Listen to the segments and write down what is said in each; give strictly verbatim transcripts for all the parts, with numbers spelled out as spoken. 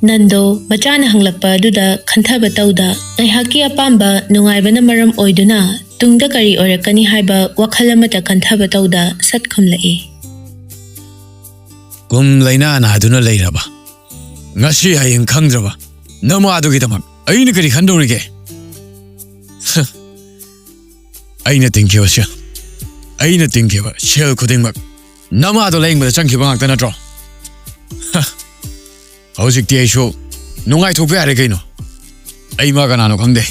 ꯅꯟꯗꯣ ꯃꯆꯥꯅ ꯍꯪꯂꯛꯄ ꯑꯗꯨꯗ ꯈꯟꯊꯕ ꯇꯧꯗ, ꯉꯥꯏꯍꯥꯛꯀꯤ ꯑꯄꯥꯝꯕ ꯅꯨꯡꯉꯥꯏꯕꯅ ꯃꯔꯝ ꯑꯣꯏꯗꯨꯅ ꯇꯨꯡꯗ ꯀꯔꯤ ꯑꯣꯏꯔꯛꯀꯅꯤ ꯍꯥꯏꯕ ꯋꯥꯈꯜ ꯑꯃꯠꯇ ꯈꯟꯊꯕ ꯇꯧꯗ ꯁꯠ ꯈꯨꯝꯂꯛꯏ꯫ ꯀꯨꯝ ꯂꯥꯏꯅꯥ ꯅꯥꯗꯨꯅ ꯂꯩꯔꯕ, ꯉꯁꯤ ꯍꯌꯦꯡ ꯈꯪꯗ꯭ꯔꯕ ꯅꯃꯥꯗꯨꯒꯤꯗꯃꯛ ꯑꯩꯅ ꯀꯔꯤ ꯈꯟꯗꯧꯔꯤꯒꯦ? ꯑꯩꯅ ꯇꯤꯡꯈꯤꯕ ꯁꯦꯜ, ꯑꯩꯅ ꯇꯤꯡꯈꯤꯕ ꯁꯦꯜ ꯈꯨꯗꯤꯡꯃꯛ ꯅꯃꯥꯗꯣ ꯂꯥꯌꯦꯡꯕꯗ ꯆꯪꯈꯤꯕ ꯉꯥꯛꯇ ꯅꯠꯇ꯭ꯔꯣ? ꯍꯧꯖꯤꯛꯇꯤ ꯑꯩꯁꯨ ꯅꯨꯡꯉꯥꯏꯊꯣꯛꯄ ꯌꯥꯔꯦ ꯀꯩꯅꯣ꯫ ꯑꯩ ꯃꯥ ꯀꯅꯥꯅꯣ ꯈꯪꯗꯦ꯫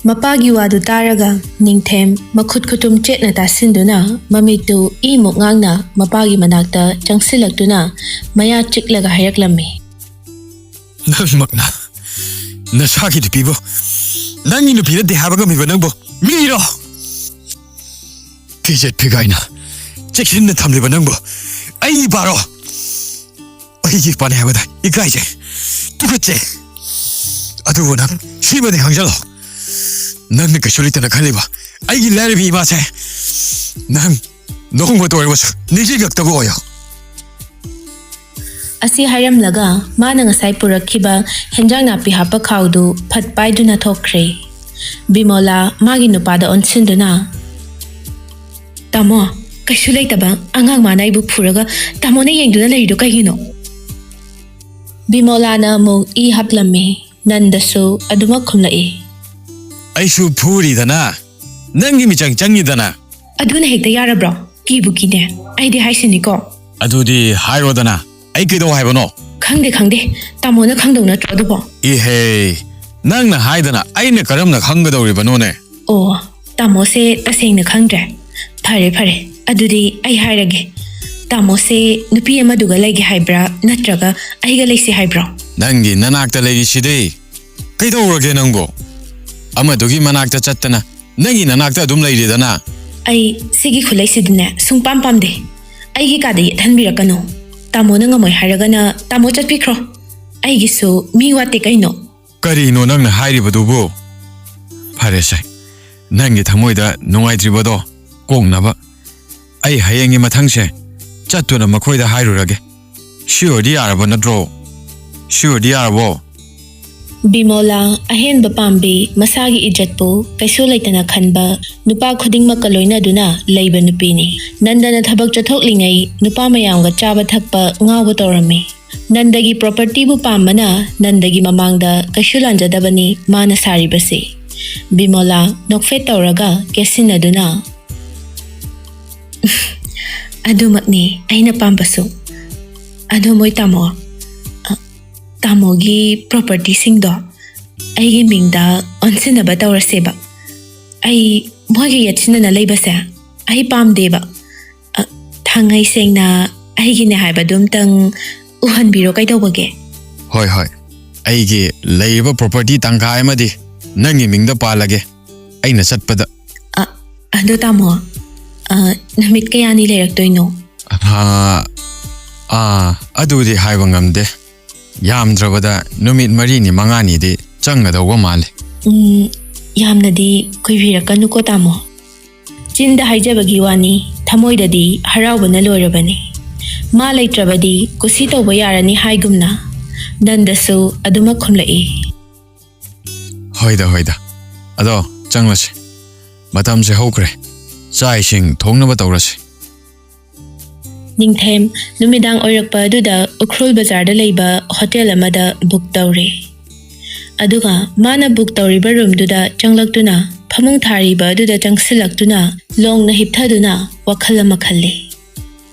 ꯃꯄꯥꯒꯤ ꯋꯥꯗꯨ ꯇꯥꯔꯒ ꯅꯤꯡꯊꯦꯝ ꯃꯈꯨꯠ ꯈꯨꯇꯨꯝ ꯆꯦꯠꯅ ꯇꯥꯁꯤꯟꯗꯨꯅ ꯃꯃꯤꯠꯇꯨ ꯏꯃꯨꯛ ꯉꯥꯡꯅ ꯃꯄꯥꯒꯤ ꯃꯅꯥꯛꯇ ꯆꯪꯁꯤꯜꯂꯛꯇꯨꯅ ꯃꯌꯥ ꯆꯤꯛꯂꯒ ꯍꯥꯏꯔꯛꯂꯝꯃꯤ꯫ ꯅꯪꯃꯛꯅ ꯅꯁꯥꯒꯤ ꯅꯨꯄꯤꯕꯨ ꯅꯪꯒꯤ ꯅꯨꯄꯤ ꯅꯠꯇꯦ ꯍꯥꯏꯕ ꯉꯝꯃꯤꯕ ꯅꯪꯕꯨ ꯃꯤꯔꯣ? ꯐꯤꯖꯦꯠ ꯐꯤꯒꯥꯏꯅ ꯆꯦꯛꯁꯤꯟꯅ ꯊꯝꯂꯤꯕ ꯅꯪꯕꯨ ꯑꯩꯒꯤ ꯏꯄꯥꯔꯣ? ꯑꯩꯒꯤ ꯏꯄꯥꯅꯤ ꯍꯥꯏꯕꯗ ꯏꯀꯥꯏꯖꯩ, ꯇꯨꯀꯠꯆꯩ꯫ ꯑꯗꯨꯕꯨ ꯅꯪ ꯁꯤꯃꯗꯤ ꯈꯪꯖꯜꯂꯣ, ꯅꯪꯅ ꯀꯩꯁꯨ ꯂꯩꯇꯅ ꯈꯜꯂꯤꯕ ꯑꯩꯒꯤ ꯂꯥꯏꯔꯕꯤ ꯏꯃꯥꯁꯦ ꯅꯪ ꯅꯣꯡꯃꯇ ꯑꯣꯏꯔꯕꯁꯨ ꯅꯤꯡꯁꯤꯡꯂꯛꯇꯕ ꯑꯣꯏꯌꯣ꯫ ꯑꯁꯤ ꯍꯥꯏꯔꯝꯂꯒ ꯃꯥꯅ ꯉꯁꯥꯏ ꯄꯨꯔꯛꯈꯤꯕ ꯍꯦꯟꯖꯥꯡ ꯅꯥꯄꯤ ꯍꯥꯞꯄ ꯈꯥꯎꯗꯨ ꯐꯠ ꯄꯥꯏꯗꯨꯅ ꯊꯣꯛꯈ꯭ꯔꯦ꯫ ꯕꯤꯃꯣꯂꯥ ꯃꯥꯒꯤ ꯅꯨꯄꯥꯗ ꯑꯣꯟꯁꯤꯟꯗꯨꯅ, "ꯇꯥꯃꯣ, ꯀꯩꯁꯨ ꯂꯩꯇꯕ ꯑꯉꯥꯡ ꯃꯥꯅ ꯑꯩꯕꯨ ꯐꯨꯔꯒ ꯇꯥꯃꯣꯅ ꯌꯦꯡꯗꯨꯅ ꯂꯩꯔꯤꯗꯣ ꯀꯩꯒꯤꯅꯣ?" ꯕꯤꯃꯣꯂꯥꯅ ꯑꯃꯨꯛ ꯏ ꯍꯥꯞꯂꯝꯃꯤ꯫ ꯅꯟꯗꯁꯨ ꯑꯗꯨꯃꯛ ꯈꯨꯝꯂꯛꯏ꯫ ꯑꯩꯁꯨ ꯐꯨꯔꯤꯗꯅ, ꯅꯪꯒꯤ ꯃꯤꯆꯪ ꯆꯪꯉꯤꯗꯅ꯫ ꯑꯗꯨꯅ ꯍꯦꯛꯇ ꯌꯥꯔꯕ꯭ꯔꯣ? ꯀꯤꯕꯨ ꯀꯤꯅꯦ꯫ ꯑꯩꯗꯤ ꯍꯥꯏꯁꯤꯅꯤꯀꯣ꯫ ꯑꯗꯨꯗꯤ ꯍꯥꯏꯔꯣꯗꯅ, ꯑꯩ ꯀꯩꯗꯧ ꯍꯥꯏꯕꯅꯣ? ꯈꯪꯗꯦ, ꯈꯪꯗꯦ꯫ ꯇꯥꯃꯣꯅ ꯈꯪꯗꯧ ꯅꯠꯇ꯭ꯔꯣ ꯑꯗꯨꯕꯣ? ꯏꯍꯦ, ꯅꯪꯅ ꯍꯥꯏꯗꯅ ꯑꯩꯅ ꯀꯔꯝꯅ ꯈꯪꯒꯗꯧꯔꯤꯕꯅꯣꯅꯦ? ꯑꯣ, ꯇꯥꯃꯣꯁꯦ ꯇꯁꯦꯡꯅ ꯈꯪꯗ꯭ꯔꯦ꯫ ꯐꯔꯦ, ꯐꯔꯦ꯫ ꯑꯗꯨꯗꯤ ꯑꯩ ꯍꯥꯏꯔꯒꯦ꯫ ꯇꯥꯃꯣꯁꯦ ꯅꯨꯄꯤ ꯑꯃꯗꯨꯒ ꯂꯩꯒꯦ ꯍꯥꯏꯕ꯭ꯔꯥ, ꯅꯠꯇ꯭ꯔꯒ ꯑꯩꯒ ꯂꯩꯁꯤ ꯍꯥꯏꯕ꯭ꯔꯣ? ꯅꯪꯒꯤ ꯅꯅꯥꯛꯇ ꯂꯩꯔꯤꯁꯤꯗꯤ꯫ ꯀꯩꯗꯧꯔꯒꯦ ꯅꯪꯕꯣ? ꯑꯃꯗꯨꯒꯤ ꯃꯅꯥꯛꯇ ꯆꯠꯇꯅ ꯅꯪꯒꯤ ꯅꯅꯥꯛꯇ ꯑꯗꯨꯝ ꯂꯩꯔꯦꯗꯅ꯫ ꯑꯩ ꯁꯤꯒꯤ ꯈꯨꯠꯂꯩꯁꯤꯗꯤꯅꯦ ꯁꯨꯡꯄꯥꯝ ꯄꯥꯝꯗꯦ꯫ ꯑꯩꯒꯤ ꯀꯥꯗ ꯌꯦꯠꯍꯟꯕꯤꯔꯛꯀꯅꯨ꯫ ꯇꯥꯃꯣꯅ ꯉꯝꯃꯣꯏ ꯍꯥꯏꯔꯒꯅ ꯇꯥꯃꯣ ꯆꯠꯄꯤꯈ꯭ꯔꯣ꯫ ꯑꯩꯒꯤꯁꯨ ꯃꯤ ꯋꯥꯠꯇꯦ ꯀꯩꯅꯣ꯫ ꯀꯔꯤꯅꯣ ꯅꯪꯅ ꯍꯥꯏꯔꯤꯕꯗꯨꯕꯨ? ꯐꯔꯦꯁꯦ, ꯅꯪꯒꯤ ꯊꯃꯣꯏꯗ ꯅꯨꯡꯉꯥꯏꯇ꯭ꯔꯤꯕꯗꯣ ꯀꯣꯛꯅꯕ ꯑꯩ ꯍꯌꯦꯡꯒꯤ ꯃꯊꯪꯁꯦ ꯆꯠꯇꯨꯅ ꯃꯈꯣꯏꯗ ꯍꯥꯏꯔꯨꯔꯒꯦ꯫ ꯁꯤ ꯑꯣꯏꯔꯗꯤ ꯌꯥꯔꯕ ꯅꯠꯇ꯭ꯔꯣ? ꯁꯤ ꯑꯣꯏꯔꯗꯤ ꯌꯥꯔꯕꯣ? ꯕꯤꯃꯣꯂꯥ, ꯑꯍꯦꯟꯕ ꯄꯥꯝꯕꯤ, ꯃꯁꯥꯒꯤ ꯏꯖꯠꯄꯨ ꯀꯩꯁꯨ ꯂꯩꯇꯅ ꯈꯟꯕ, ꯅꯨꯄꯥ ꯈꯨꯗꯤꯡꯃꯛꯀ ꯂꯣꯏꯅꯗꯨꯅ ꯂꯩꯕ ꯅꯨꯄꯤꯅꯤ꯫ ꯅꯟꯗꯅ ꯊꯕꯛ ꯆꯠꯊꯣꯛꯂꯤꯉꯩ ꯅꯨꯄꯥ ꯃꯌꯥꯝꯒ ꯆꯥꯕ ꯊꯛꯄ ꯉꯥꯎꯕ ꯇꯧꯔꯝꯃꯤ꯫ ꯅꯟꯗꯒꯤ ꯄ꯭ꯔꯣꯄꯔꯇꯤꯕꯨ ꯄꯥꯝꯕꯅ ꯅꯟꯗꯒꯤ ꯃꯃꯥꯡꯗ ꯀꯩꯁꯨ ꯂꯥꯟꯖꯗꯕꯅꯤ ꯃꯥꯅ ꯁꯥꯔꯤꯕꯁꯤ꯫ ꯕꯤꯃꯣꯂꯥ ꯅꯣꯛꯐꯦꯠ ꯇꯧꯔꯒ ꯀꯦꯠꯁꯤꯟꯅꯗꯨꯅ, "ꯑꯗꯨꯃꯛꯅꯤ ꯑꯩꯅ ꯄꯥꯝꯕꯁꯨ꯫ ꯑꯗꯣ ꯃꯣꯏ ꯇꯥꯃꯣ, ꯑ, ꯇꯥꯃꯣꯒꯤ ꯄ꯭ꯔꯣꯄꯔꯇꯤꯁꯤꯡꯗꯣ ꯑꯩꯒꯤ ꯃꯤꯡꯗ ꯑꯣꯟꯁꯤꯟꯅꯕ ꯇꯧꯔꯁꯦꯕ꯫ ꯑꯩ ꯃꯣꯏꯒ ꯌꯦꯠꯁꯤꯟꯅꯅ ꯂꯩꯕꯁꯦ ꯑꯩ ꯄꯥꯝꯗꯦꯕ꯫ ꯑ, ꯊꯥꯡꯉꯩ ꯁꯦꯡꯅ ꯑꯩꯒꯤꯅꯦ ꯍꯥꯏꯕꯗꯨ ꯑꯝꯇꯪ ꯎꯍꯟꯕꯤꯔꯣ ꯀꯩꯗꯧꯕꯒꯦ?" "ꯍꯣꯏ, ꯍꯣꯏ꯫ ꯑꯩꯒꯤ ꯂꯩꯔꯤꯕ ꯄ꯭ꯔꯣꯄꯔꯇꯤ ꯇꯪꯈꯥꯏ ꯑꯃꯗꯤ ꯅꯪꯒꯤ ꯃꯤꯡꯗ ꯄꯥꯜꯂꯒꯦ꯫ ꯑꯩꯅ ꯆꯠꯄꯗ" ꯑ, ꯑꯗꯣ ꯇꯥꯃꯣ, ꯑ, ꯅꯨꯃꯤꯠ ꯀꯌꯥꯅꯤ ꯂꯩꯔꯛꯇꯣꯏꯅꯣ? "ꯑꯥ, ꯑꯥ, ꯑꯗꯨꯗꯤ ꯍꯥꯏꯕ ꯉꯝꯗꯦ꯫ ꯌꯥꯝꯗ꯭ꯔꯕꯗ ꯅꯨꯃꯤꯠ ꯃꯔꯤꯅꯤ ꯃꯉꯥꯅꯤꯗꯤ ꯆꯪꯒꯗꯧꯕ ꯃꯥꯜꯂꯦ꯫" "ꯎꯝ, ꯌꯥꯝꯅꯗꯤ ꯀꯨꯏꯕꯤꯔꯛꯀꯅꯨꯀꯣ ꯇꯥꯃꯣ꯫ ꯆꯤꯟꯗ ꯍꯥꯏꯖꯕꯒꯤ ꯋꯥꯅꯤ, ꯊꯃꯣꯏꯗꯗꯤ ꯍꯔꯥꯎꯕꯅ ꯂꯣꯏꯔꯕꯅꯤ꯫ ꯃꯥ ꯂꯩꯇ꯭ꯔꯕꯗꯤ ꯀꯨꯁꯤ ꯇꯧꯕ ꯌꯥꯔꯅꯤ ꯍꯥꯏꯒꯨꯝꯅ ꯅꯟꯗꯁꯨ ꯑꯗꯨꯃꯛ ꯈꯨꯝꯂꯛꯏ꯫" "ꯍꯣꯏꯗ, ꯍꯣꯏꯗ꯫ ꯑꯗꯣ ꯆꯪꯂꯁꯤ꯫ ꯃꯇꯝꯁꯦ ꯍꯧꯈ꯭ꯔꯦ꯫ ꯆꯥꯛ ꯏꯁꯤꯡ ꯊꯣꯡꯅꯕ ꯇꯧꯔꯁꯤ꯫" ꯅꯤꯡꯊꯦꯝ ꯅꯨꯃꯤꯗꯥꯡ ꯑꯣꯏꯔꯛꯄ ꯑꯗꯨꯗ ꯎꯈ꯭ꯔꯨꯜ ꯕꯖꯥꯔꯗ ꯂꯩꯕ ꯍꯣꯇꯦꯜ ꯑꯃꯗ ꯕꯨꯛ ꯇꯧꯔꯦ꯫ ꯑꯗꯨꯒ ꯃꯥꯅ ꯕꯨꯛ ꯇꯧꯔꯤꯕ ꯔꯨꯝꯗꯨꯗ ꯆꯪꯂꯛꯇꯨꯅ ꯐꯃꯨꯡ ꯊꯥꯔꯤꯕ ꯑꯗꯨꯗ ꯆꯪꯁꯤꯜꯂꯛꯇꯨꯅ ꯂꯣꯡꯅ ꯍꯤꯞꯊꯗꯨꯅ ꯋꯥꯈꯜ ꯑꯃ ꯈꯜꯂꯤ꯫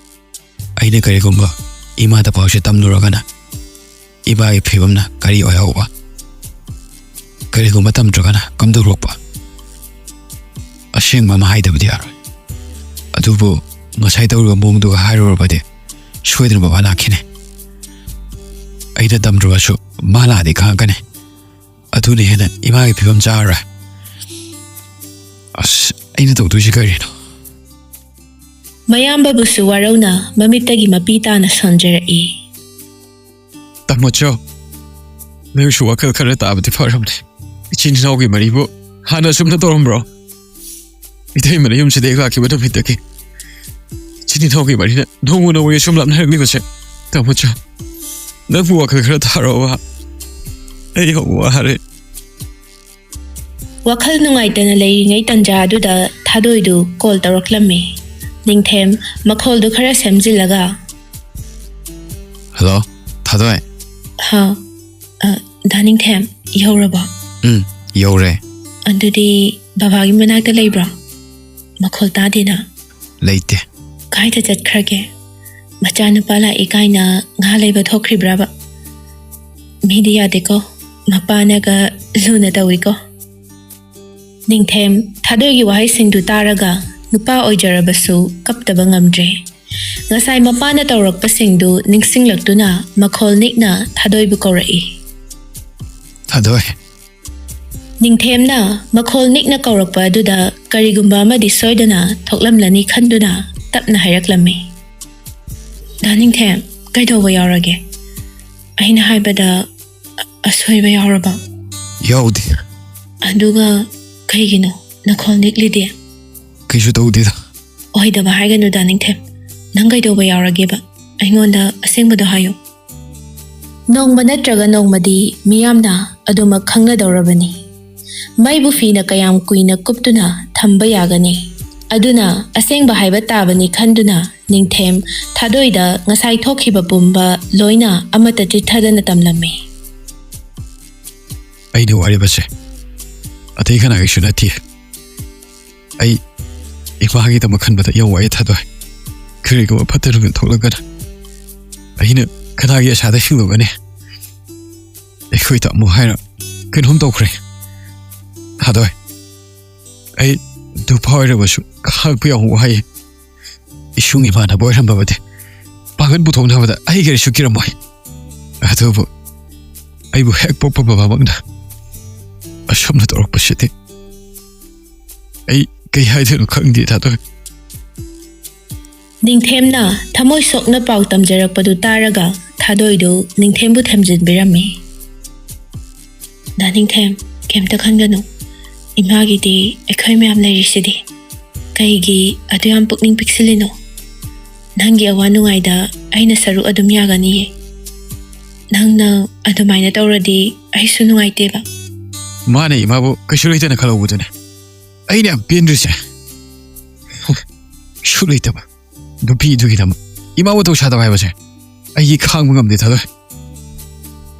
"ꯑꯩꯅ ꯀꯔꯤꯒꯨꯝꯕ ꯏꯃꯥꯗ ꯄꯥꯎꯁꯦ ꯇꯝꯂꯨꯔꯒꯅ ꯏꯃꯥꯒꯤ ꯐꯤꯕꯝꯅ ꯀꯔꯤ ꯑꯣꯏꯍꯧꯕ? ꯀꯔꯤꯒꯨꯝꯕ ꯇꯝꯗ꯭ꯔꯒꯅ ꯀꯝꯗꯧꯔꯛꯄ? ꯑꯁꯦꯡꯕ ꯑꯃ ꯍꯥꯏꯗꯕꯗꯤ ꯌꯥꯔꯣꯏ꯫ ꯑꯗꯨꯕꯨ ꯉꯁꯥꯏ ꯇꯧꯔꯤꯕ ꯃꯑꯣꯡꯗꯨꯒ ꯍꯥꯏꯔꯨꯔꯕꯗꯤ ꯁꯣꯏꯗꯅ ꯕꯕꯥ ꯂꯥꯛꯈꯤꯅꯤ꯫ ꯑꯩꯅ ꯇꯝꯗ꯭ꯔꯕꯁꯨ ꯃꯥ ꯂꯥꯛꯑꯗꯤ ꯈꯪꯉꯛꯀꯅꯤ꯫ ꯑꯗꯨꯅ ꯍꯦꯟꯅ ꯏꯃꯥꯒꯤ ꯐꯤꯕꯝ ꯆꯥꯔꯔꯣꯏ꯫ ꯑꯁ, ꯑꯩꯅ ꯇꯧꯗꯣꯏꯁꯤ ꯀꯔꯤꯅꯣ?" ꯃꯌꯥꯝꯕꯕꯨꯁꯨ ꯋꯥꯔꯧꯅ ꯃꯃꯤꯠꯇꯒꯤ ꯃꯄꯤ ꯇꯥꯅ ꯁꯣꯟꯖꯔꯛꯏ꯫ "ꯇꯥꯃꯣꯆꯧ, ꯅꯪꯁꯨ ꯋꯥꯈꯜ ꯈꯔ ꯇꯥꯕꯗꯤ ꯐꯔꯕꯅꯦ꯫ ꯏꯆꯤꯟ ꯏꯅꯥꯎꯒꯤ ꯃꯔꯤꯕꯨ ꯍꯥꯟꯅ ꯑꯁꯨꯝꯅ ꯇꯧꯔꯝꯕ꯭ꯔꯣ? ꯏꯇꯩꯃꯅ ꯌꯨꯝꯁꯤꯗ ꯍꯦꯛ ꯂꯥꯛꯈꯤꯕ ꯅꯨꯃꯤꯠꯇꯒꯤ ꯏꯆꯤꯟ ꯏꯅꯥꯎꯒꯤ ꯃꯔꯤꯅ ꯅꯣꯡꯃ ꯅꯣꯡꯃꯒꯤ ꯁꯨꯝ ꯂꯥꯞꯅꯔꯛꯂꯤꯕꯁꯦ, ꯇꯥꯃꯣꯆꯧ꯫ ꯅꯪꯕꯨ ꯋꯥꯈꯜ ꯈꯔ ꯊꯥꯔꯛꯑꯣꯕ꯫ ꯑꯩ ꯌꯥꯝ ꯋꯥꯔꯦ꯫ ꯋꯥꯈꯜ ꯅꯨꯡꯉꯥꯏꯇꯅ ꯂꯩꯔꯤꯉꯩ ꯇꯟꯖꯥ ꯑꯗꯨꯗ ꯊꯥꯗꯣꯏꯗꯨ ꯀꯣꯜ ꯇꯧꯔꯛꯂꯝꯃꯤ꯫ ꯅꯤꯡꯊꯦꯝ ꯃꯈꯣꯜꯗꯨ ꯈꯔ ꯁꯦꯝꯖꯤꯜꯂꯒ, ꯍꯜꯂꯣ, ꯊꯥꯗꯣꯏ꯫ ꯍꯥꯎ꯫ ꯑ, ꯗꯥ ꯅꯤꯡꯊꯦꯝ, ꯌꯧꯔꯕꯣ? ꯎꯝ, ꯌꯧꯔꯦ꯫ ꯑꯗꯨꯗꯤ ꯕꯕꯥꯒꯤ ꯃꯅꯥꯛꯇ ꯂꯩꯕ꯭ꯔꯣ? ꯃꯈꯣꯜ ꯇꯥꯗꯦꯅ꯫ ꯂꯩꯇꯦ꯫ ꯀꯥꯏꯗ ꯆꯠꯈ꯭ꯔꯒꯦ? ꯃꯆꯥꯅꯨꯄꯥ ꯂꯥꯛꯏ ꯀꯥꯏꯅ ꯉꯥ ꯂꯩꯕ ꯊꯣꯛꯈ꯭ꯔꯤꯕ꯭ꯔꯕ? ꯃꯤꯗꯤ ꯌꯥꯗꯦꯀꯣ, ꯃꯄꯥꯅꯒ ꯂꯨꯅ ꯇꯧꯏꯀꯣ꯫ ꯅꯤꯡꯊꯦꯝ ꯊꯥꯗꯣꯏꯒꯤ ꯋꯥꯍꯩꯁꯤꯡꯗꯨ ꯇꯥꯔꯒ ꯅꯨꯄꯥ ꯑꯣꯏꯖꯔꯕꯁꯨ ꯀꯞꯇꯕ ꯉꯝꯗ꯭ꯔꯦ꯫ ꯉꯁꯥꯏ ꯃꯄꯥꯅ ꯇꯧꯔꯛꯄꯁꯤꯡꯗꯨ ꯅꯤꯡꯁꯤꯡꯂꯛꯇꯨꯅ ꯃꯈꯣꯜ ꯅꯤꯛꯅ ꯊꯥꯗꯣꯏꯕꯨ ꯀꯧꯔꯛꯏ꯫ ꯊꯥꯗꯣꯏ꯫ ꯅꯤꯡꯊꯦꯝꯅ ꯃꯈꯣꯜ ꯅꯤꯛꯅ ꯀꯧꯔꯛꯄ ꯑꯗꯨꯗ ꯀꯔꯤꯒꯨꯝꯕ ꯑꯃꯗꯤ ꯁꯣꯏꯗꯅ ꯊꯣꯛꯂꯝꯂꯅꯤ ꯈꯟꯗꯨꯅ ꯇꯞꯅ ꯍꯥꯏꯔꯛꯂꯝꯃꯤ꯫ "ꯗꯥ ꯅꯤꯡꯊꯦꯝ, ꯀꯩꯗꯧꯕ ꯌꯥꯎꯔꯒꯦ? ꯑꯩꯅ ꯍꯥꯏꯕꯗ ꯑ-, ꯑꯁꯣꯏꯕ ꯌꯥꯎꯔꯕ?" ꯌꯥꯎꯗꯦ꯫ "ꯑꯗꯨꯒ ꯀꯩꯒꯤꯅꯣ ꯅꯈꯣꯜ ꯅꯤꯛꯂꯤꯗꯤ?" ꯀꯩꯁꯨ ꯇꯧꯗꯦꯗ꯫ "ꯑꯣꯏꯗꯕ ꯍꯥꯏꯒꯅꯨ ꯗꯥ ꯅꯤꯡꯊꯦꯝ, ꯅꯪ ꯀꯩꯗꯧꯕ ꯌꯥꯎꯔꯒꯦꯕ? ꯑꯩꯉꯣꯟꯗ ꯑꯁꯦꯡꯕꯗꯣ ꯍꯥꯏꯌꯨ꯫" ꯅꯣꯡꯃ ꯅꯠꯇ꯭ꯔꯒ ꯅꯣꯡꯃꯗꯤ ꯃꯤꯌꯥꯝꯅ ꯑꯗꯨꯃꯛ ꯈꯪꯅꯗꯧꯔꯕꯅꯤ꯫ ꯃꯩꯕꯨ ꯐꯤꯅ ꯀꯌꯥꯝ ꯀꯨꯏꯅ ꯀꯨꯞꯇꯨꯅ ꯊꯝꯕ ꯌꯥꯒꯅꯤ? ꯑꯗꯨꯅ ꯑꯁꯦꯡꯕ ꯍꯥꯏꯕ ꯇꯥꯕꯅꯤ ꯈꯟꯗꯨꯅ ꯅꯤꯡꯊꯦꯝ ꯊꯥꯗꯣꯏꯗ ꯉꯁꯥꯏ ꯊꯣꯛꯈꯤꯕ ꯄꯨꯝꯕ ꯂꯣꯏꯅ ꯑꯃꯠꯇ ꯆꯤꯠꯊꯗꯅ ꯇꯝꯂꯝꯃꯤ꯫ ꯑꯩꯅ ꯋꯥꯔꯤꯕꯁꯦ ꯑꯇꯩ ꯀꯅꯥꯒꯤꯁꯨ ꯅꯠꯇꯦ꯫ ꯑꯩ ꯏꯃꯥꯒꯤꯗꯃꯛ ꯈꯟꯕꯗ ꯌꯥꯝ ꯋꯥꯏ ꯊꯥꯗꯣꯏ꯫ ꯀꯔꯤꯒꯨꯝꯕ ꯐꯠꯇ ꯅꯨꯃꯤꯠ ꯊꯣꯛꯂꯒꯅ ꯑꯩꯅ ꯀꯅꯥꯒꯤ ꯑꯁꯥꯗ ꯍꯤꯡꯂꯨꯒꯅꯤ? ꯑꯩꯈꯣꯏ ꯇꯥꯃꯣ ꯍꯥꯏꯔ ꯀꯩꯅꯣꯝ ꯇꯧꯈ꯭ꯔꯦ ꯊꯥꯗꯣꯏ꯫ ꯑꯩ ꯅꯨꯄꯥ ꯑꯣꯏꯔꯕꯁꯨ ꯈꯥꯛꯄ ꯌꯥꯝ ꯋꯥꯏ꯫ ꯏꯁꯨꯡ ꯏꯃꯥꯟꯅꯕ ꯑꯣꯏꯔꯝꯕꯕꯨꯗꯤ ꯄꯥꯡꯒꯜ ꯄꯨꯊꯣꯛꯅꯕꯗ ꯑꯩ ꯀꯔꯤꯁꯨ ꯀꯤꯔꯝꯃꯣꯏ꯫ ꯑꯗꯨꯕꯨ ꯑꯩꯕꯨ ꯍꯦꯛ ꯄꯣꯛꯄ ꯕꯕꯥꯃꯛꯅ ꯑꯁꯨꯝꯅ ꯇꯧꯔꯛꯄꯁꯤꯗꯤ ꯑꯩ ꯀꯩ ꯍꯥꯏꯗꯣꯏꯅꯣ ꯈꯪꯗꯦ ꯊꯥꯗꯣꯏ꯫ ꯅꯤꯡꯊꯦꯝꯅ ꯊꯃꯣꯏ ꯁꯣꯛꯅ ꯄꯥꯎ ꯇꯝꯖꯔꯛꯄꯗꯨ ꯇꯥꯔꯒ ꯊꯥꯗꯣꯏꯗꯨ ꯅꯤꯡꯊꯦꯝꯕꯨ ꯊꯦꯝꯖꯤꯟꯕꯤꯔꯝꯃꯤ꯫ "ꯗꯥ ꯅꯤꯡꯊꯦꯝ, ꯀꯩꯝꯇ ꯈꯟꯒꯅꯨ꯫ ꯏꯃꯥꯒꯤꯗꯤ ꯑꯩꯈꯣꯏ ꯃꯌꯥꯝ ꯂꯩꯔꯤꯁꯤꯗꯤ꯫ ꯀꯩꯒꯤ ꯑꯗꯨ ꯌꯥꯝ ꯄꯨꯛꯅꯤꯡ ꯄꯤꯛꯁꯤꯜꯂꯤꯅꯣ? ꯅꯪꯒꯤ ꯑꯋꯥ ꯅꯨꯡꯉꯥꯏꯗ ꯑꯩꯅ ꯁꯔꯨꯛ ꯑꯗꯨꯝ ꯌꯥꯒꯅꯤꯌꯦ꯫" ꯅꯪꯅ ꯑꯗꯨꯃꯥꯏꯅ ꯇꯧꯔꯗꯤ ꯑꯩꯁꯨ ꯅꯨꯡꯉꯥꯏꯇꯦꯕ꯫ ꯃꯥꯅꯦ, ꯏꯃꯥꯕꯨ ꯀꯩꯁꯨ ꯂꯩꯇꯅ ꯈꯜꯍꯧꯕꯗꯨꯅꯦ ꯑꯩꯅ ꯌꯥꯝ ꯄꯦꯟꯗ꯭ꯔꯤꯁꯦ꯫ ꯀꯩꯁꯨ ꯂꯩꯇꯕ ꯅꯨꯄꯤꯗꯨꯒꯤꯗꯃꯛ ꯏꯃꯥꯕꯨ ꯊꯧꯁꯥꯗꯕ ꯍꯥꯏꯕꯁꯦ ꯑꯩꯒꯤ ꯈꯥꯡꯕ ꯉꯝꯗꯦ, ꯊꯥꯗꯣꯏ꯫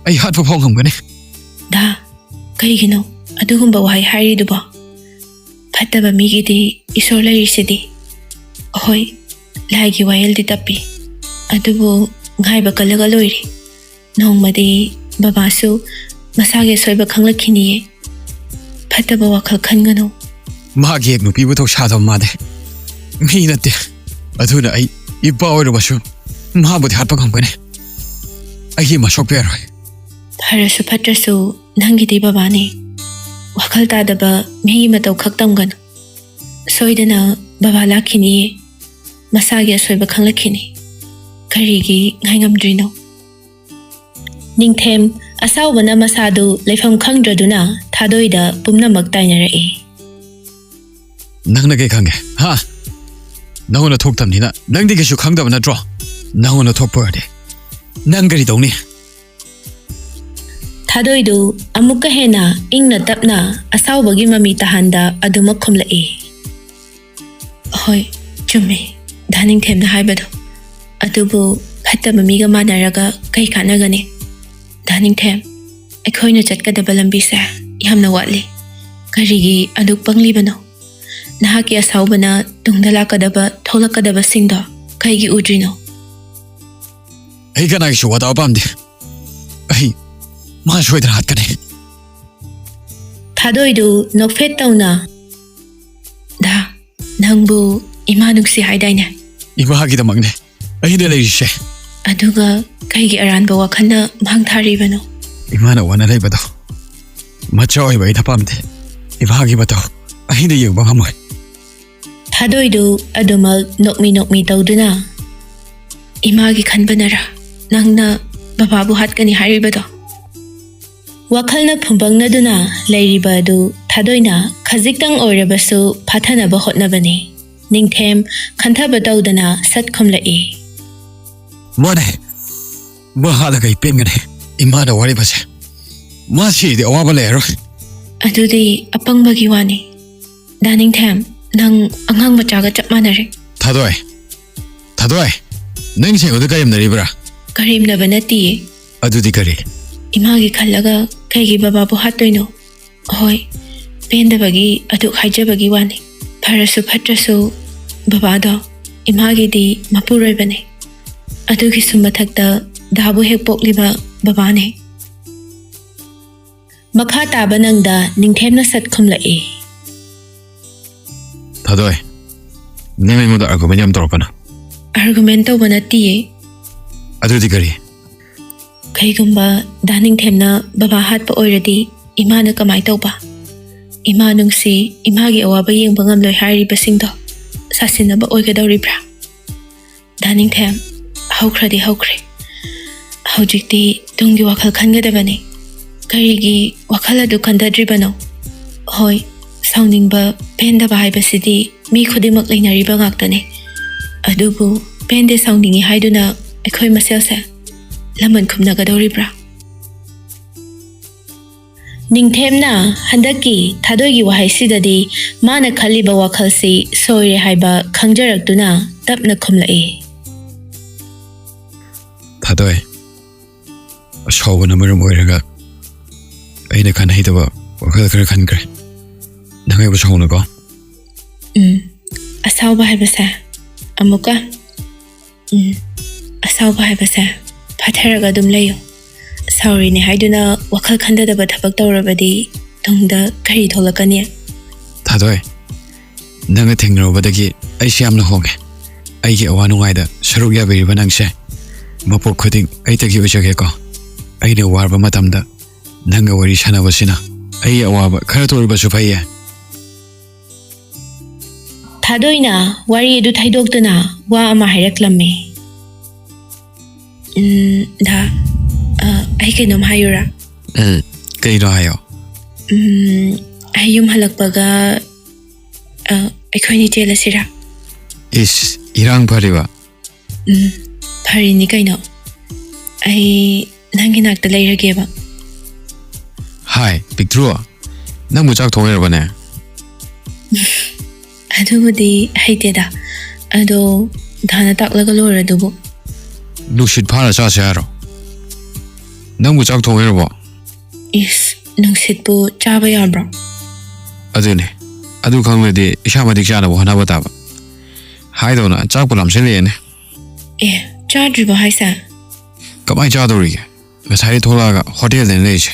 ꯑꯩ ꯍꯥꯠꯄ ꯐꯥꯎ ꯉꯝꯒꯅꯤ꯫ ꯗꯥ, ꯀꯩꯒꯤꯅꯣ ꯑꯗꯨꯒꯨꯝꯕ ꯋꯥꯍꯩ ꯍꯥꯏꯔꯤꯗꯨꯕꯣ? ꯐꯠꯇꯕ ꯃꯤꯒꯤꯗꯤ ꯏꯁꯣꯔ ꯂꯩꯔꯤꯁꯤꯗꯤ꯫ ꯍꯣꯏ, ꯂꯥꯏꯒꯤ ꯋꯥꯌꯦꯜꯗꯤ ꯇꯞꯄꯤ, ꯑꯗꯨꯕꯨ ꯉꯥꯏꯕ ꯀꯜꯂꯒ ꯂꯣꯏꯔꯦ꯫ ꯅꯣꯡꯃꯗꯤ ꯕꯕꯥꯁꯨ ꯃꯁꯥꯒꯤ ꯑꯁꯣꯏꯕ ꯈꯪꯂꯛꯈꯤꯅꯤꯌꯦ꯫ ꯐꯠꯇꯕ ꯋꯥꯈꯜ ꯈꯟꯒꯅꯨ꯫ ꯃꯥꯒꯤ ꯍꯦꯛ ꯅꯨꯄꯤꯕꯨ ꯊꯧꯁꯥꯗꯕ ꯃꯥꯗꯤ ꯃꯤ ꯅꯠꯇꯦ꯫ ꯑꯗꯨꯅ ꯑꯩ ꯏꯄꯥ ꯑꯣꯏꯔꯕꯁꯨ ꯃꯥꯕꯨꯗꯤ ꯍꯥꯠꯄ ꯉꯝꯒꯅꯤ꯫ ꯑꯩꯒꯤ ꯃꯁꯣꯛꯄ ꯌꯥꯔꯣꯏ꯫ ꯐꯔꯁꯨ ꯐꯠꯇ꯭ꯔꯁꯨ ꯅꯪꯒꯤꯗꯤ ꯕꯕꯥꯅꯤ꯫ ꯋꯥꯈꯜ ꯇꯥꯗꯕ ꯃꯤꯒꯤ ꯃꯇꯧ ꯈꯛ ꯇꯝꯒꯅꯨ꯫ ꯁꯣꯏꯗꯅ ꯕꯕꯥ ꯂꯥꯛꯈꯤꯅꯤꯌꯦ꯫ ꯃꯁꯥꯒꯤ ꯑꯁꯣꯏꯕ ꯈꯪꯂꯛꯈꯤꯅꯤ꯫ ꯀꯔꯤꯒꯤ ꯉꯥꯏꯉꯝꯗ꯭ꯔꯤꯅꯣ? ꯅꯤꯡꯊꯦꯝ ꯑꯁꯥꯎꯕꯅ ꯃꯁꯥꯗꯨ ꯂꯩꯐꯝ ꯈꯪꯗ꯭ꯔꯗꯨꯅ ꯊꯥꯗꯣꯏꯗ ꯄꯨꯝꯅꯃꯛ ꯇꯥꯏꯅꯔꯛꯏ꯫ ꯅꯪꯅ ꯀꯩ ꯈꯪꯒꯦ? ꯍꯥ? ꯅꯪꯉꯣꯟꯗ ꯊꯣꯛꯇꯕꯅꯤꯅ ꯅꯪꯗꯤ ꯀꯩꯁꯨ ꯈꯪꯗꯕ ꯅꯠꯇ꯭ꯔꯣ? ꯅꯪꯉꯣꯟꯗ ꯊꯣꯛꯄ ꯑꯣꯏꯔꯗꯤ ꯅꯪ ꯀꯔꯤ ꯇꯧꯅꯤ? ꯊꯥꯗꯣꯏꯗꯨ ꯑꯃꯨꯛꯀ ꯍꯦꯟꯅ ꯏꯪꯅ ꯇꯞꯅ ꯑꯁꯥꯎꯕꯒꯤ ꯃꯃꯤ ꯇꯥꯍꯟꯗ ꯑꯗꯨꯃꯛ ꯈꯨꯝꯂꯛꯏ꯫ ꯍꯣꯏ, ꯆꯨꯝꯃꯦ, ꯗꯥ ꯅꯤꯡꯊꯦꯝꯅ ꯍꯥꯏꯕꯗꯣ꯫ ꯑꯗꯨꯕꯨ ꯐꯠꯇꯕ ꯃꯤꯒ ꯃꯥꯟꯅꯔꯒ ꯀꯩ ꯀꯥꯟꯅꯒꯅꯤ? ꯗꯥ ꯅꯤꯡꯊꯦꯝ, ꯑꯩꯈꯣꯏꯅ ꯆꯠꯀꯗꯕ ꯂꯝꯕꯤꯁꯦ ꯌꯥꯝꯅ ꯋꯥꯠꯂꯤ꯫ ꯀꯔꯤꯒꯤ ꯑꯗꯨꯛ ꯄꯪꯂꯤꯕꯅꯣ? ꯅꯍꯥꯛꯀꯤ ꯑꯁꯥꯎꯕꯅ ꯇꯨꯡꯗ ꯂꯥꯛꯀꯗꯕ, ꯊꯣꯛꯂꯛꯀꯗꯕꯁꯤꯡꯗꯣ ꯀꯩꯒꯤ ꯎꯗ꯭ꯔꯤꯅꯣ? ꯑꯩ ꯀꯅꯥꯒꯤꯁꯨ ꯋꯥꯇꯥ ꯄꯥꯝꯗꯦ꯫ ꯑꯩ ꯃꯥ ꯁꯣꯏꯗꯅ ꯍꯥꯠꯀꯅꯤ꯫ ꯊꯥꯗꯣꯏꯗꯨ ꯅꯣꯛꯐꯦꯠ ꯇꯧꯅ, "ꯗꯥ, ꯅꯪꯕꯨ ꯏꯃꯥ ꯅꯨꯡꯁꯤ ꯍꯥꯏꯗꯥꯏꯅꯦ?" ꯏꯃꯥꯒꯤꯗꯃꯛꯅꯦ ꯑꯩꯅ ꯂꯩꯔꯤꯁꯦ꯫ ꯑꯗꯨꯒ ꯀꯩꯒꯤ ꯑꯔꯥꯟꯕ ꯋꯥꯈꯜꯅ ꯃꯥꯡ ꯊꯥꯔꯤꯕꯅꯣ? ꯏꯃꯥꯅ ꯋꯥꯅ ꯂꯩꯕꯗꯣ ꯃꯆꯥ ꯑꯣꯏꯕ ꯑꯩꯅ ꯄꯥꯝꯗꯦ꯫ ꯏꯃꯥꯒꯤ ꯃꯇꯧ ꯑꯩꯅ ꯌꯦꯡꯕ ꯉꯝꯃꯣꯏ꯫ ꯊꯥꯗꯣꯏꯗꯨ ꯑꯗꯨꯃꯛ ꯅꯣꯛꯃꯤ ꯅꯣꯛꯃꯤ ꯇꯧꯗꯨꯅ, "ꯏꯃꯥꯒꯤ ꯈꯟꯕꯅꯔꯥ ꯅꯪꯅ ꯕꯕꯥꯕꯨ ꯍꯥꯠꯀꯅꯤ ꯍꯥꯏꯔꯤꯕꯗꯣ?" ꯋꯥꯈꯜꯅ ꯐꯨꯝꯕꯪꯅꯗꯨꯅ ꯂꯩꯔꯤꯕ ꯑꯗꯨ ꯊꯥꯗꯣꯏꯅ ꯈꯖꯤꯛꯇꯪ ꯑꯣꯏꯔꯕꯁꯨ ꯐꯥꯊꯅꯕ ꯍꯣꯠꯅꯕꯅꯤ꯫ ꯅꯤꯡꯊꯦꯝ ꯈꯟꯊꯕ ꯇꯧꯗꯅ ꯁꯠ ꯈꯨꯝꯂꯛꯏ꯫ ꯃꯥꯅꯦ, ꯃꯍꯥꯛꯅ ꯀꯩ ꯄꯦꯟꯒꯅꯤ? ꯏꯃꯥꯅ ꯋꯥꯔꯤꯕꯁꯦ꯫ ꯃꯥ ꯁꯤꯔꯗꯤ ꯑꯋꯥꯕ ꯂꯩꯔꯔꯣꯏ꯫ ꯑꯗꯨꯗꯤ ꯑꯄꯪꯕꯒꯤ ꯋꯥꯅꯤ꯫ ꯗꯥ ꯅꯤꯡꯊꯦꯝ, ꯅꯪ ꯑꯉꯥꯡ ꯃꯆꯥꯒ ꯆꯞ ꯃꯥꯟꯅꯔꯦ꯫ ꯊꯥꯗꯣꯏ, ꯊꯥꯗꯣꯏ, ꯅꯪ ꯑꯩꯉꯣꯟꯗ ꯀꯔꯦꯝꯅꯔꯤꯕ꯭ꯔꯥ? ꯀꯔꯦꯝꯅꯕ ꯅꯠꯇꯤꯌꯦ꯫ ꯑꯗꯨꯗꯤ ꯀꯔꯤ? ꯏꯃꯥꯒꯤ ꯈꯜꯂꯒ ꯀꯩꯒꯤ ꯕꯕꯥꯕꯨ ꯍꯥꯠꯇꯣꯏꯅꯣ? ꯍꯣꯏ, ꯄꯦꯟꯗꯕꯒꯤ ꯑꯗꯨꯛ ꯍꯥꯏꯖꯕꯒꯤ ꯋꯥꯅꯤ꯫ ꯐꯔꯁꯨ ꯐꯠꯇ꯭ꯔꯁꯨ ꯕꯕꯥꯗꯣ ꯏꯃꯥꯒꯤꯗꯤ ꯃꯄꯨꯔꯣꯏꯕꯅꯦ꯫ ꯑꯗꯨꯒꯤꯁꯨ ꯃꯊꯛꯇ ꯗꯥꯕꯨ ꯍꯦꯛ ꯄꯣꯛꯂꯤꯕ ꯕꯕꯥꯅꯦ꯫ ꯃꯈꯥ ꯇꯥꯕ ꯅꯪꯗ ꯅꯤꯡꯊꯦꯝꯅ ꯁꯠ ꯈꯨꯝꯂꯛꯏ꯫ ꯊꯥꯗꯣꯏ, ꯅꯪ ꯑꯩꯉꯣꯟꯗ argument ꯌꯥꯝ ꯇꯧꯔꯛꯀꯅꯨ꯫ Argument ꯇꯧꯕ ꯅꯠꯇꯤꯌꯦ꯫ ꯑꯗꯨꯗꯤ ꯀꯔꯤ? ꯀꯩꯒꯨꯝꯕ ꯗꯥ ꯅꯤꯡꯊꯦꯝꯅ ꯕꯕꯥ ꯍꯥꯠꯄ ꯑꯣꯏꯔꯗꯤ ꯏꯃꯥꯅ ꯀꯃꯥꯏ ꯇꯧꯕ? ꯏꯃꯥ ꯅꯨꯡꯁꯤ, ꯏꯃꯥꯒꯤ ꯑꯋꯥꯕ ꯌꯦꯡꯕ ꯉꯝꯂꯣꯏ ꯍꯥꯏꯔꯤꯕꯁꯤꯡꯗꯣ ꯁꯥꯁꯤꯟꯅꯕ ꯑꯣꯏꯒꯗꯧꯔꯤꯕ꯭ꯔꯥ? ꯗꯥ ꯅꯤꯡꯊꯦꯝ, ꯍꯧꯈ꯭ꯔꯗꯤ ꯍꯧꯈ꯭ꯔꯦ꯫ ꯍꯧꯖꯤꯛꯇꯤ ꯇꯨꯡꯒꯤ ꯋꯥꯈꯜ ꯈꯟꯒꯗꯕꯅꯤ꯫ ꯀꯔꯤꯒꯤ ꯋꯥꯈꯜ ꯑꯗꯨ ꯈꯟꯊꯗ꯭ꯔꯤꯕꯅꯣ? ꯍꯣꯏ, ꯁꯥꯎꯅꯤꯡꯕ, ꯄꯦꯟꯗꯕ ꯍꯥꯏꯕꯁꯤꯗꯤ ꯃꯤ ꯈꯨꯗꯤꯡꯃꯛ ꯂꯩꯅꯔꯤꯕ ꯉꯥꯛꯇꯅꯤ꯫ ꯑꯗꯨꯕꯨ ꯄꯦꯟꯗꯦ ꯁꯥꯎꯅꯤꯡꯉꯤ ꯍꯥꯏꯗꯨꯅ ꯑꯩꯈꯣꯏ ꯃꯁꯦꯜꯁꯦ ꯂꯃꯟ ꯈꯨꯝꯅꯒꯗꯧꯔꯤꯕ꯭ꯔꯥ? ꯅꯤꯡꯊꯦꯝꯅ ꯍꯟꯗꯛꯀꯤ ꯊꯥꯗꯣꯏꯒꯤ ꯋꯥꯍꯩꯁꯤꯗꯗꯤ ꯃꯥꯅ ꯈꯜꯂꯤꯕ ꯋꯥꯈꯜꯁꯤ ꯁꯣꯏꯔꯦ ꯍꯥꯏꯕ ꯈꯪꯖꯔꯛꯇꯨꯅ ꯇꯞꯅ ꯈꯨꯝꯂꯛꯏ꯫ ꯊꯥꯗꯣꯏ, ꯑꯁꯥꯎꯕꯅ ꯃꯔꯝ ꯑꯣꯏꯔꯒ ꯑꯩꯅ ꯈꯟꯍꯩꯗꯕ ꯋꯥꯈꯜ ꯈꯔ ꯈꯟꯈ꯭ꯔꯦ꯫ ꯅꯪ ꯑꯩꯕꯨ ꯁꯥꯎꯅꯨꯀꯣ꯫ ꯎꯝ, ꯑꯁꯥꯎꯕ ꯍꯥꯏꯕꯁꯦ ꯑꯃꯨꯛꯀ, ꯎꯝ, ꯑꯁꯥꯎꯕ ꯍꯥꯏꯕꯁꯦ ꯐꯥꯊꯔꯒ ꯑꯗꯨꯝ ꯂꯩꯌꯨ꯫ ꯁꯥꯎꯔꯤꯅꯦ ꯍꯥꯏꯗꯨꯅ ꯋꯥꯈꯜ ꯈꯟꯗꯗꯕ ꯊꯕꯛ ꯇꯧꯔꯕꯗꯤ ꯇꯨꯡꯗ ꯀꯔꯤ ꯊꯣꯛꯂꯛꯀꯅꯤ? ꯊꯥꯗꯣꯏ, ꯅꯪꯒ ꯊꯦꯡꯅꯔꯨꯕꯗꯒꯤ ꯑꯩꯁꯦ ꯌꯥꯝꯅ ꯍꯣꯡꯉꯦ꯫ ꯑꯩꯒꯤ ꯑꯋꯥ ꯅꯨꯡꯉꯥꯏꯗ ꯁꯔꯨꯛ ꯌꯥꯕꯤꯔꯤꯕ ꯅꯪꯁꯦ ꯃꯄꯣꯛ ꯈꯨꯗꯤꯡ ꯑꯩꯇꯒꯤ ꯑꯣꯏꯖꯒꯦꯀꯣ꯫ ꯑꯩꯅ ꯋꯥꯔꯕ ꯃꯇꯝꯗ ꯅꯪꯒ ꯋꯥꯔꯤ ꯁꯥꯟꯅꯕꯁꯤꯅ ꯑꯩꯒꯤ ꯑꯋꯥꯕ ꯈꯔꯇ ꯑꯣꯏꯔꯕꯁꯨ ꯐꯩꯌꯦ꯫ ꯊꯥꯗꯣꯏꯅ ꯋꯥꯔꯤ ꯑꯗꯨ ꯊꯩꯗꯣꯛꯇꯨꯅ ꯋꯥ ꯑꯃ ꯍꯥꯏꯔꯛꯂꯝꯃꯤ꯫ ꯎꯝ, ꯗꯥ, ꯑ, ꯑꯩ ꯀꯩꯅꯣꯝ ꯍꯥꯏꯌꯨꯔꯥ? ꯎꯝ, ꯀꯩꯅꯣ ꯍꯥꯏꯌꯣ꯫ ꯎꯝ, ꯑꯩ ꯌꯨꯝ ꯍꯜꯂꯛꯄꯒ, ꯑ, ꯑꯩꯈꯣꯏꯅꯤ ꯆꯦꯜꯂꯁꯤꯔꯥ? ꯏꯁ, ꯏꯔꯥꯡ ꯐꯔꯤꯕ? ꯎꯝ, ꯐꯔꯤꯅꯤ ꯀꯩꯅꯣ꯫ ꯑꯩ ꯅꯪꯒꯤ ꯅꯥꯛꯇ ꯂꯩꯔꯒꯦꯕ꯫ ꯍꯥꯏ, ꯄꯤꯛꯇ꯭ꯔꯨ, ꯅꯪꯕꯨ ꯆꯥꯛ ꯊꯣꯡ ꯍꯩꯔꯕꯅꯦ? ꯑꯗꯨꯕꯨꯗꯤ ꯍꯩꯇꯦꯗ, ꯑꯗꯣ ꯗꯥꯅ ꯇꯥꯛꯂꯒ ꯂꯣꯏꯔꯗꯨꯕꯨ꯫ ꯅꯨꯡꯁꯤꯠ ꯐꯥꯔ ꯆꯥꯁꯦ ꯍꯥꯏꯔꯣ? ꯅꯪꯕꯨ ꯆꯥꯛ ꯊꯣꯡ ꯍꯩꯔꯕꯣ? ꯏꯁ, ꯅꯨꯡꯁꯤꯠꯄꯨ ꯆꯥꯕ ꯌꯥꯕ꯭ꯔꯣ? ꯑꯗꯨꯅꯦ, ꯑꯗꯨ ꯈꯪꯂꯗꯤ ꯏꯁꯥ ꯃꯇꯤꯛ ꯆꯥꯅꯕ ꯍꯣꯠꯅꯕ ꯇꯥꯕ꯫ ꯍꯥꯏꯗꯧꯅ ꯆꯥꯛꯄꯨ ꯂꯥꯝꯁꯤꯜꯂꯛꯑꯦꯅꯦ꯫ ꯑꯦ, ꯆꯥꯗ꯭ꯔꯤꯕꯣ ꯍꯥꯏꯁꯦ? ꯀꯃꯥꯏ ꯆꯥꯗꯧꯔꯤꯒꯦ? ꯉꯁꯥꯏꯗꯩ ꯊꯣꯛꯂꯛꯑꯒ ꯍꯣꯇꯦꯜꯗꯅꯦ ꯂꯩꯔꯤꯁꯦ꯫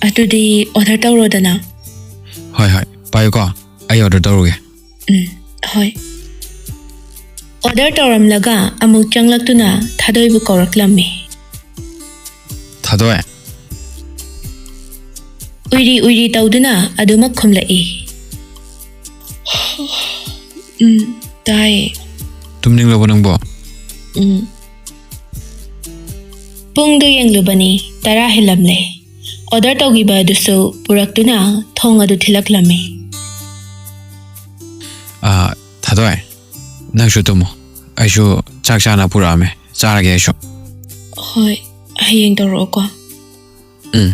ꯑꯗꯨꯗꯤ ꯑꯣꯔꯗꯔ ꯇꯧꯔꯣꯗꯅ꯫ ꯍꯣꯏ, ꯍꯣꯏ, ꯄꯥꯏꯌꯨꯀꯣ, ꯑꯩ ꯑꯣꯔꯗꯔ ꯇꯧꯔꯨꯒꯦ꯫ ꯎꯝ, ꯍꯣꯏ꯫ ꯑꯣꯔꯗꯔ ꯇꯧꯔꯝꯂꯒ ꯑꯃꯨꯛ ꯆꯪꯂꯛꯇꯨꯅ ꯊꯥꯗꯣꯏꯕꯨ ꯀꯧꯔꯛꯂꯝꯃꯤ꯫ ꯊꯥꯗꯣꯏ꯫ ꯎꯏꯔꯤ ꯎꯏꯔꯤ ꯇꯧꯗꯨꯅ ꯑꯗꯨꯃꯛ ꯈꯨꯝꯂꯛꯏ꯫ ꯎꯝ, ꯇꯥꯏꯌꯦ꯫ ꯇꯨꯝꯅꯤꯡꯂꯕꯣ ꯅꯪꯕꯣ? ꯎꯝ꯫ ꯄꯨꯡꯗꯨ ꯌꯦꯡꯂꯨꯕꯅꯤ, ꯇꯔꯥ ꯍꯦꯜꯂꯝꯂꯦ꯫ ꯑꯣꯔꯗꯔ ꯇꯧꯈꯤꯕ ꯑꯗꯨꯁꯨ ꯄꯨꯔꯛꯇꯨꯅ ꯊꯣꯡ ꯑꯗꯨ ꯊꯤꯜꯂꯛꯂꯝꯃꯤ꯫ ꯑꯥ, ꯊꯥꯗꯣꯏ, ꯅꯪꯁꯨ ꯇꯨꯝꯃꯣ꯫ ꯑꯩꯁꯨ ꯆꯥꯛ ꯆꯥꯅ ꯄꯨꯔꯛꯑꯝꯃꯦ, ꯆꯥꯔꯒꯦ ꯑꯩꯁꯨ꯫ ꯍꯣꯏ, ꯍꯌꯦꯡ ꯇꯧꯔꯛꯑꯣꯀꯣ꯫ ꯎꯝ꯫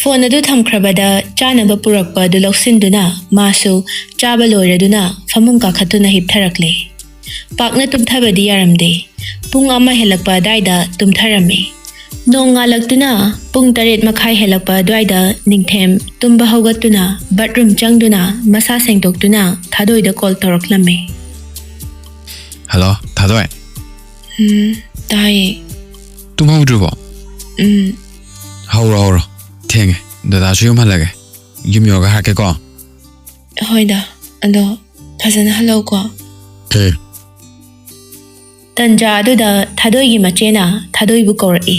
ꯐꯣꯟ ꯑꯗꯨ ꯊꯝꯈ꯭ꯔꯕꯗ ꯆꯥꯅꯕ ꯄꯨꯔꯛꯄ ꯑꯗꯨ ꯂꯧꯁꯤꯟꯗꯨꯅ ꯃꯥꯁꯨ ꯆꯥꯕ ꯂꯣꯏꯔꯗꯨꯅ ꯐꯃꯨꯡ ꯀꯥꯈꯠꯇꯨꯅ ꯍꯤꯞꯊꯔꯛꯂꯦ꯫ ꯄꯥꯛꯅ ꯇꯨꯝꯊꯕꯗꯤ ꯌꯥꯔꯝꯗꯦ꯫ ꯄꯨꯡ ꯑꯃ ꯍꯦꯜꯂꯛꯄ ꯑꯗꯥꯏꯗ ꯇꯨꯝꯊꯔꯝꯃꯤ꯫ ꯅꯣꯡꯉꯥꯜꯂꯛꯇꯨꯅ ꯄꯨꯡ ꯇꯔꯦꯠ ꯃꯈꯥꯏ ꯍꯦꯜꯂꯛꯄ ꯑꯗꯨꯋꯥꯏꯗ ꯅꯤꯡꯊꯦꯝ ꯇꯨꯝꯕ ꯍꯧꯒꯠꯇꯨꯅ ꯕꯥꯠꯔꯨꯝ ꯆꯪꯗꯨꯅ ꯃꯁꯥ ꯁꯦꯡꯗꯣꯛꯇꯨꯅ ꯊꯥꯗꯣꯏꯗ ꯀꯣꯜ ꯇꯧꯔꯛꯂꯝꯃꯤ꯫ ꯍꯜꯂꯣ, ꯊꯥꯗꯣꯏ꯫ ꯎꯝ, ꯇꯥꯏꯌꯦ꯫ ꯇꯨꯝꯍꯧꯗ꯭ꯔꯤꯕꯣ? ꯎꯝ꯫ ꯍꯧꯔꯣ, ꯍꯧꯔꯣ꯫ ꯊꯦꯡꯉꯦ꯫ ꯗꯗꯥꯁꯨ ꯌꯨꯝ ꯍꯜꯂꯒꯦ꯫ ꯌꯨꯝ ꯌꯧꯔꯒ ꯍꯥꯏꯔꯛꯀꯦꯀꯣ꯫ ꯍꯣꯏꯗ, ꯑꯗꯣ ꯐꯖꯅ ꯍꯜꯂꯛꯎꯀꯣ꯫ ꯎꯝ꯫ ꯇꯟꯖꯥ ꯑꯗꯨꯗ ꯊꯥꯗꯣꯏꯒꯤ ꯃꯆꯦꯅ ꯊꯥꯗꯣꯏꯕꯨ ꯀꯧꯔꯛꯏ꯫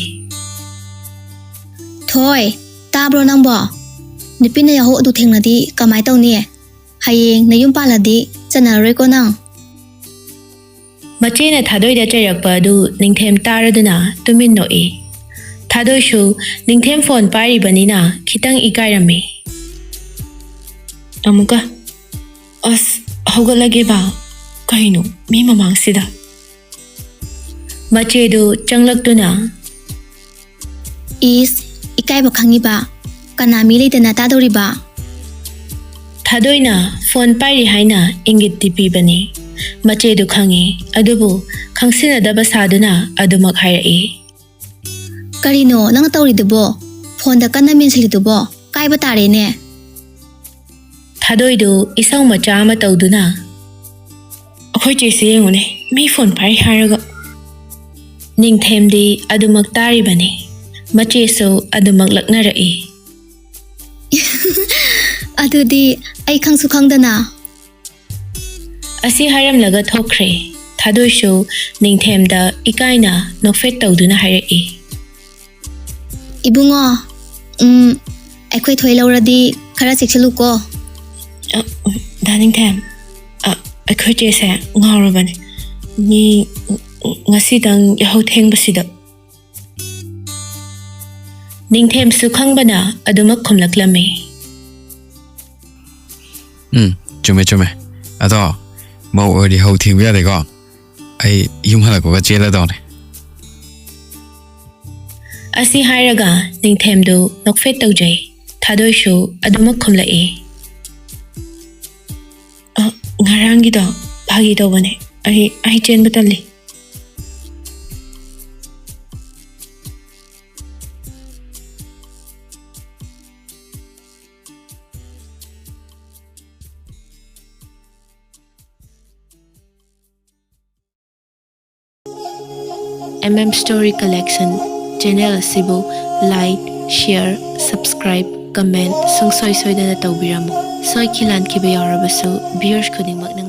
ꯊꯣꯏ, ꯇꯥꯕ꯭ꯔꯣ ꯅꯪꯕꯣ? ꯅꯨꯄꯤꯅ ꯌꯥꯍꯧ ꯑꯗꯨ ꯊꯦꯡꯅꯗꯤ ꯀꯃꯥꯏ ꯇꯧꯅꯤ? ꯍꯌꯦꯡ ꯅꯌꯨꯝ ꯄꯥꯜꯂꯗꯤ ꯆꯟꯅꯔꯔꯣꯏꯀꯣ ꯅꯪ꯫ ꯃꯆꯦꯅ ꯊꯥꯗꯣꯏꯗ ꯆꯩꯔꯛꯄ ꯑꯗꯨ ꯅꯤꯡꯊꯦꯝ ꯇꯥꯔꯗꯨꯅ ꯇꯨꯃꯤꯟ ꯅꯣꯛꯏ꯫ ꯊꯥꯗꯣꯏꯁꯨ ꯅꯤꯡꯊꯦꯝ ꯐꯣꯟ ꯄꯥꯏꯔꯤꯕꯅꯤꯅ ꯈꯤꯇꯪ ꯏꯀꯥꯏꯔꯝꯃꯤ꯫ ꯑꯃꯨꯛꯀ, ꯑꯁ, ꯍꯧꯒꯠꯂꯒꯦꯕ꯫ ꯀꯩꯅꯣ, ꯃꯤ ꯃꯃꯥꯡꯁꯤꯗ꯫ ꯃꯆꯦꯗꯨ ꯆꯪꯂꯛꯇꯨꯅ, "ꯏꯁ, ꯏꯀꯥꯏꯕ ꯈꯪꯉꯤꯕ? ꯀꯅꯥ ꯃꯤ ꯂꯩꯇꯅ ꯇꯥꯗꯧꯔꯤꯕ?" ꯊꯥꯗꯣꯏꯅ ꯐꯣꯟ ꯄꯥꯏꯔꯤ ꯍꯥꯏꯅ ꯏꯪꯒꯤꯠꯇꯤ ꯄꯤꯕꯅꯤ꯫ ꯃꯆꯦꯗꯨ ꯈꯪꯏ, ꯑꯗꯨꯕꯨ ꯈꯪꯁꯤꯟꯅꯗꯕ ꯁꯥꯗꯨꯅ ꯑꯗꯨꯃꯛ ꯍꯥꯏꯔꯛꯏ꯫ "ꯀꯔꯤꯅꯣ ꯅꯪꯅ ꯇꯧꯔꯤꯗꯨꯕꯣ? ꯐꯣꯟꯗ ꯀꯟꯅ ꯃꯦꯟꯁꯤꯜꯂꯤꯗꯨꯕꯣ? ꯀꯥꯏꯕ ꯇꯥꯔꯦꯅꯦ!" ꯊꯥꯗꯣꯏꯗꯨ ꯏꯁꯧ ꯃꯆꯥ ꯑꯃ ꯇꯧꯗꯨꯅ, "ꯑꯩꯈꯣꯏ ꯆꯦꯁꯦ ꯌꯦꯡꯉꯨꯅꯦ, ꯃꯤ ꯐꯣꯟ ꯄꯥꯏ ꯍꯥꯏꯔꯒ!" ꯅꯤꯡꯊꯦꯝꯗꯤ ꯑꯗꯨꯃꯛ ꯇꯥꯔꯤꯕꯅꯤ꯫ ꯃꯆꯦꯁꯨ ꯑꯗꯨꯃꯛ ꯂꯛꯅꯔꯛꯏ꯫ "ꯑꯗꯨꯗꯤ ꯑꯩ ꯈꯪꯁꯨ ꯈꯪꯗꯅ!" ꯑꯁꯤ ꯍꯥꯏꯔꯝꯂꯒ ꯊꯣꯛꯈ꯭ꯔꯦ꯫ ꯊꯥꯗꯣꯏꯁꯨ ꯅꯤꯡꯊꯦꯝꯗ ꯏꯀꯥꯏꯅ ꯅꯣꯛꯐꯦꯠ ꯇꯧꯗꯨꯅ ꯍꯥꯏꯔꯛꯏ꯫ "ꯏꯕꯨꯡꯉꯣ, ꯎꯝ, ꯑꯩꯈꯣꯏ ꯊꯣꯏ ꯂꯧꯔꯗꯤ ꯈꯔ ꯆꯦꯛꯁꯤꯜꯂꯨꯀꯣ꯫" "ꯑ, ꯗꯥ ꯅꯤꯡꯊꯦꯝ, ꯑ, ꯑꯩꯈꯣꯏ ꯆꯦꯁꯦ ꯉꯥꯎꯔꯕꯅꯦ꯫ ꯃꯤ ꯉꯁꯤꯗꯪ ꯌꯥꯍꯧ ꯊꯦꯡꯕꯁꯤꯗ!" ꯅꯤꯡꯊꯦꯝꯁꯨ ꯈꯪꯕꯅ ꯑꯗꯨꯃꯛ ꯈꯨꯝꯂꯛꯂꯝꯃꯤ꯫ "ꯎꯝ, ꯆꯨꯝꯃꯦ, ꯆꯨꯝꯃꯦ꯫ ꯑꯗꯣ ꯃꯧ ꯑꯣꯏꯔꯗꯤ ꯍꯧ ꯊꯦꯡꯕ ꯌꯥꯗꯦꯀꯣ꯫ ꯑꯩ ꯌꯨꯝ ꯍꯜꯂꯛꯄꯒ ꯆꯦꯜꯂꯗꯧꯅꯦ꯫" ꯑꯁꯤ ꯍꯥꯏꯔꯒ ꯅꯤꯡꯊꯦꯝꯗꯨ ꯅꯣꯛꯐꯦꯠ ꯇꯧꯖꯩ꯫ ꯊꯥꯗꯣꯏꯁꯨ ꯑꯗꯨꯃꯛ ꯈꯨꯝꯂꯛꯏ꯫ "ꯑ, ꯉꯔꯥꯡꯒꯤꯗꯣ ꯐꯥꯒꯤ ꯇꯧꯕꯅꯦ꯫ ꯑꯩ, ꯑꯩ ꯆꯦꯟꯕ ꯇꯜꯂꯤ꯫" M M Story Collection channel ꯑꯁꯤꯕꯨ like, share, subscribe, comment ꯁꯨꯡꯁꯣꯏ ꯁꯣꯏꯗꯅ ꯇꯧꯕꯤꯔꯝꯃꯨ꯫ ꯁꯣꯏꯈꯤ ꯂꯥꯟꯈꯤꯕ ꯌꯥꯎꯔꯕꯁꯨ viewers ꯈꯨꯗꯤꯡꯃꯛꯅ